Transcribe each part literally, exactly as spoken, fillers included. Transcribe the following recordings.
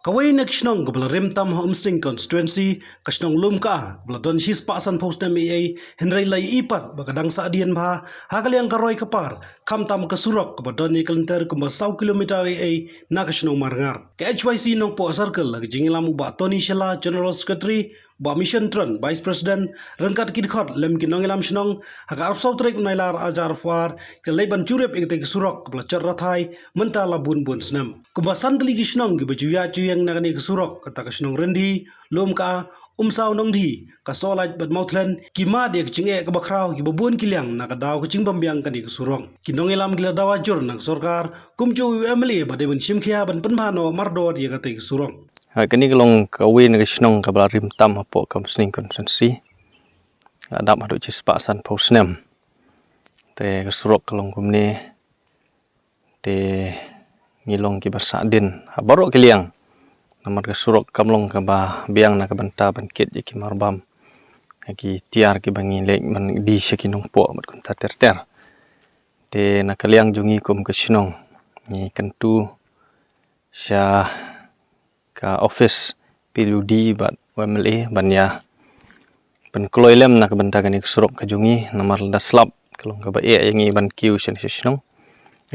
Kawei na ki shnong kaba la rim tam ha Umsning constituency, ka shnong Lumka, kaba la don shispah sanphew snem eiei, hynrei la ïohi pat ba ka dang sah dien bha ha ka liang ka roi ka par, khamtam ka surok kaba don ïa ka lynter kumba saw kilometer eiei na ka shnong Marngar. Ka H Y C Nongpoh Circle, la ka jingïalam u Bah Tony Shylla, General Secretary, Bah Mission Tron, Vice President, ryngkat ki dkhot lem ki nongïalam shnong, ha ka arphew saw tarik u Nailar arhajar arphew ar, ki la leit ban jurip ïa katei ka surok kaba la jot rathai mynta la bun bun snem. Kumba san tylli ki shnong kiba ju ïaid ju ïeng na kane ka surok, kata ka shnong Ryndhi, Lumka, Umsaw Nongdhi, Kasohlait bad Mawthlen, ki mad ïa ka jingeh kaba khraw kiba bun ki liang na ka daw ka jingbym biang kane ka surok. Ki nongïalam ki la dawa jur na ka sorkar, kumjuh u M L A ba dei ban shim khia ban pynbha noh mardor ïa katei ka surok. Ha, kane ka long kawei na ka shnong kaba la rim tam hapoh ka Umsning constituency. La dap haduh shispah sanphew snem. Te ka surok ka long kumne. Te ngi long kiba sah dien ha baroh ki liang. Namar ka surok kam long kaba biang na ka bynta ban kit ïa ki marbam, ïa ki tiar kiba ngi leit ban die sha ki Nongpoh bad kumta ter ter. Te na ka liang jong ngi kum ka shnong, ngi kyntu sha ka office P W D bad u M L A ban ïa pynkloi lem na ka bynta kane ka surok ka jong ngi, namar lada slap ka long kaba eh ïa ngi ban kiew sha shnong.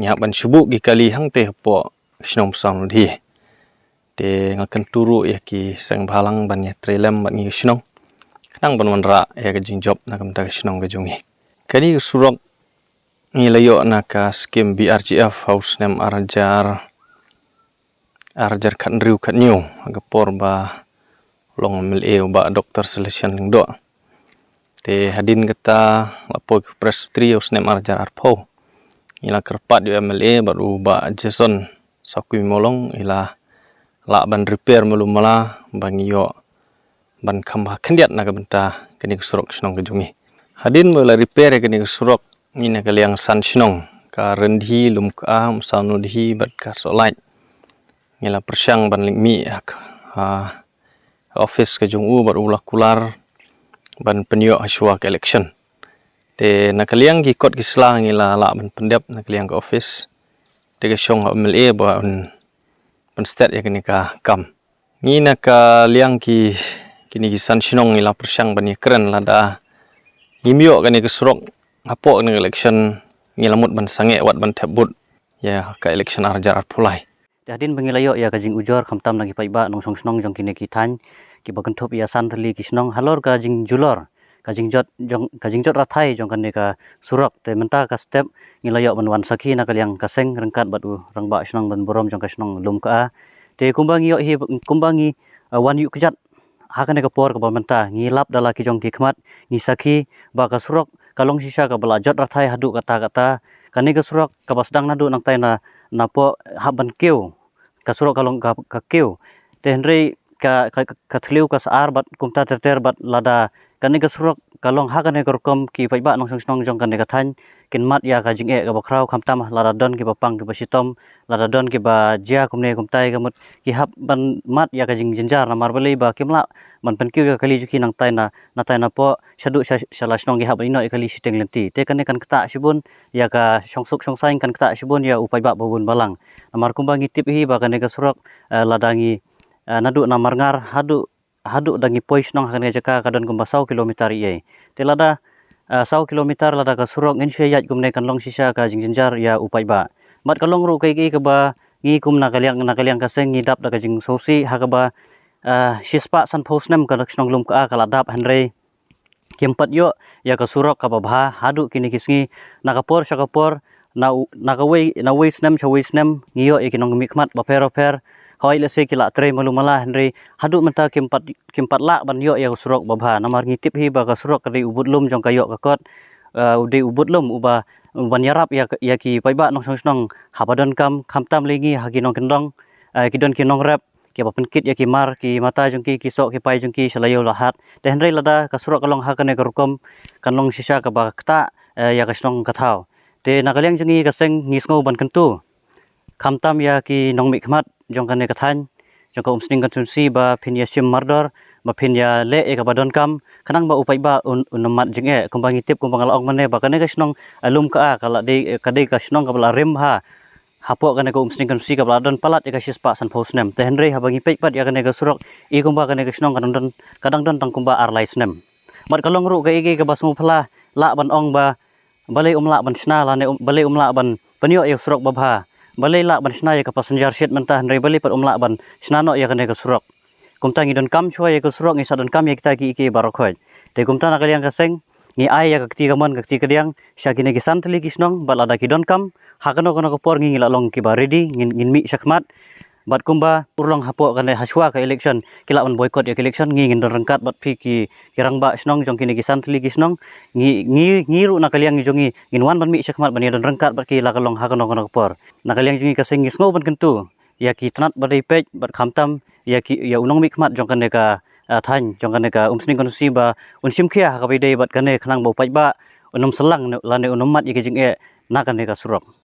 Ngi hap ban shu buh ki kali hangtei hapoh shnong Umsaw Nongdhi. Te nga kyntu ruh ïa ki seng bhalang ban ïa trei lem bad ngi ka shnong, khnang ban wanrah ïa ka jingjop na ka bynta ka shnong ka jong ngi. Kane ka surok ngi la ïoh na ka skim B R G F ha u snem arhajar, arhajar khathynriew khathynñiew, ha ka por ba long M L A u Bah Doktor Celestine Lyngdoh. Te hadien kata la poi ka Presbytery ha u snem arhajar arphew. Ngi la kyrpad ïa u M L A bad u Bah Jason Sakui Molong, i la lah ban repair malu mala ba ngi ïoh ban kham bha khyndiat na ka bynta kane ka surok shnong ka jong ngi. Hadien ba la repair ïa kane ka surok, ngi na ka liang san shnong, ka Ryndhi, Lumka, Umsaw Nongdhi bad Kasohlait, ngi la pyrshang ban leit mih ha ka, ha office ka jong u bad u la kular ban pynïoh ha shuwa ka election. Te na ka liang ki kot ki sla ngi la lah ban pyndep na ka liang ka office. Te ka shong ha u M L A ba un pynstet ïa kane ka kam. Ngi na ka liang ki, kine ki san shnong ngi la pyrshang ban ïakren lada ngim ïoh kane ka surok hapoh kane ka election, ngi la mut ban sangeh wat ban thep vote ïa ka election arhajar arphew lai. Te hadien ba ngi la ïoh ïa ka jingujor khamtam na ki paidbah nongshong shnong jong kine ki thaiñ kiba kynthup ïa san tylli ki shnong halor ka jingjulor, ka jingjot jong, ka jingjot rathai jong kane ka surok. Te mynta ka step ngi la ïoh ban wan sakhi na ka liang ka seng ryngkat bad u rangbah shnong ban burom jong ka shnong Lumka. Te kumba ngi ïoh hi, kumba ngi, uh, wan ïuh kjat ha kane ka por kaba mynta, ngi lap da la ki jong ki khmat, ngi sakhi ba ka surok ka long shisha kaba la jot rathai haduh katta katta. Kane ka surok kaba sdang naduh nangtai na, na poh hap ban kiew, ka surok ka long ka, ka kiew. Te hynrei ka, ka, ka thliew ka sar bad kumta ter ter bad lada kane ka surok ka long ha kane ka rukom, ki paidbah nongshong shnong jong kane ka thaiñ kin mad ïa ka jingeh kaba khraw khamtam lada don kiba pang kiba shitom, lada don kiba jia kumne kumtai ka mut ki hap ban mad ïa ka jingjynjar namar balei ba kim lah ban pynkiew ïa ka kali jong ki nangtai na, nangtai na poh shaduh sha, sha la shnong ki hap ban ïehnoh ïa ka kali shiteng lynti. Te kane kan ktah shibun ïa ka shongsuk shongsaiñ, kan ktah shibun ïa u paidbah ba bun balang. Namar kumba ngi tip hi ba kane ka surok, eh, lada ngi, eh, naduh na Marngar haduh, haduh da ngi poi shnong ha kane ka jaka ka don kumba saw kilometer eiei. Te lada, eh, saw kilometer lada ka surok ngin shu ïaid kumne kan long shisha ka jingjynjar ïa u paidbah. Bad ka long ruh kaei kaei kaba ngi kum na ka liang, na ka liang ka seng ngi dap da ka jingsngewsih ha kaba, eh, shispah sanphew snem ka shnong Lumka ka la dap hynrei kim pat ïoh ïa ka surok kaba bha haduh kine ki sngi. Na ka por sha ka por, na u-, na kawei, na wei snem sha wei snem ngi ïoh ïa ki nongmihkhmat bapher bapher. Hooid lehse ki la trei malu mala hynrei haduh mynta kim pat, kim pat lah ban ïoh ïa ka surok ba bha. Namar ngi tip hi ba ka surok ka dei u budlum jong ka ïoh ka kot, eh, u dei u budlum uba, uban ïarap ïa, ïa ki paidbah nongshong shnong haba donkam, khamtam lei ngi ha ki nongkyndong, eh, ki don ki nongrep kiba pynkit ïa ki mar ki mata jong ki, ki soh ki pai jong ki sha la ïew la hat. Te hynrei lada ka surok ka long ha kane ka rukom kan long shisha kaba ktah, eh, ïa ka shnong ka thaw. Te na ka liang jong ngi ka seng ngi sngew ban kyntu khamtam ïa ki nongmihkhmat jong kane ka thaiñ, jong ka Umsning constituency ba phin ïa shim mardor, ba phin ïa leh ïa kaba donkam khnang ba u paidbah un, un ym mad jingeh. Kumba ngi tip, kumba nga la ong mynne ba kane ka shnong, eh, Lumka ka la dei, ka dei ka shnong kaba la rim ha hapoh kane ka Umsning constituency kaba la don palat ïa ka shispah sanphew snem. Te hynrei haba ngi peit pat ïa kane ka surok, i kumba kane ka shnong ka dang don, ka dang don tang kumba ar lai snem. Bad ka long ruh kaei kaei kaba sngewphylla, lah ban ong ba balei um lah ban shna lane um, balei um lah ban pynïoh ïa u surok babha. Balei lah ban shna ïa ka passenger shed mynta hynrei balei pat um lah ban shna noh ïa kane ka surok. Kumta ngi donkam shuwa ïa ka surok, ngi sa donkam ïa kita kiei kiei baroh khoit. Te kumta na ka liang ka seng ngi ai ïa ka kti kamon ka kti kadiang sha kine ki san tylli ki shnong, bad lada ki donkam ha kano kano ka por ngi, ngi la long kiba ready, ngin, ngin mih shakhmat. Bad kumba urlong hapoh kane, hashuwa ka election ki lah ban boycott ïa ka election, ngi ngin don ryngkat bad phi ki, ki rangbah shnong jong kine ki san tylli ki shnong. Ngi, ngi, ngi ruh na ka liang jong ngi ngin wan ban mih shakhmat ban ïa don ryngkat bad ki la ka long ha kano kano ka por. Na ka liang jong ngi ka seng ngi sngew ban kyntu ïa ki tnat ba dei peit bad khamtam ïa ki, ïa u nongmihkhmat jong kane ka, ah, thaiñ jong kane ka Umsning constituency ba un shim khia ha kaba ïadei bad kane khnang ba u paidbah un ym syllang ne, lane un ym mad ïa ki jingeh na kane ka surok.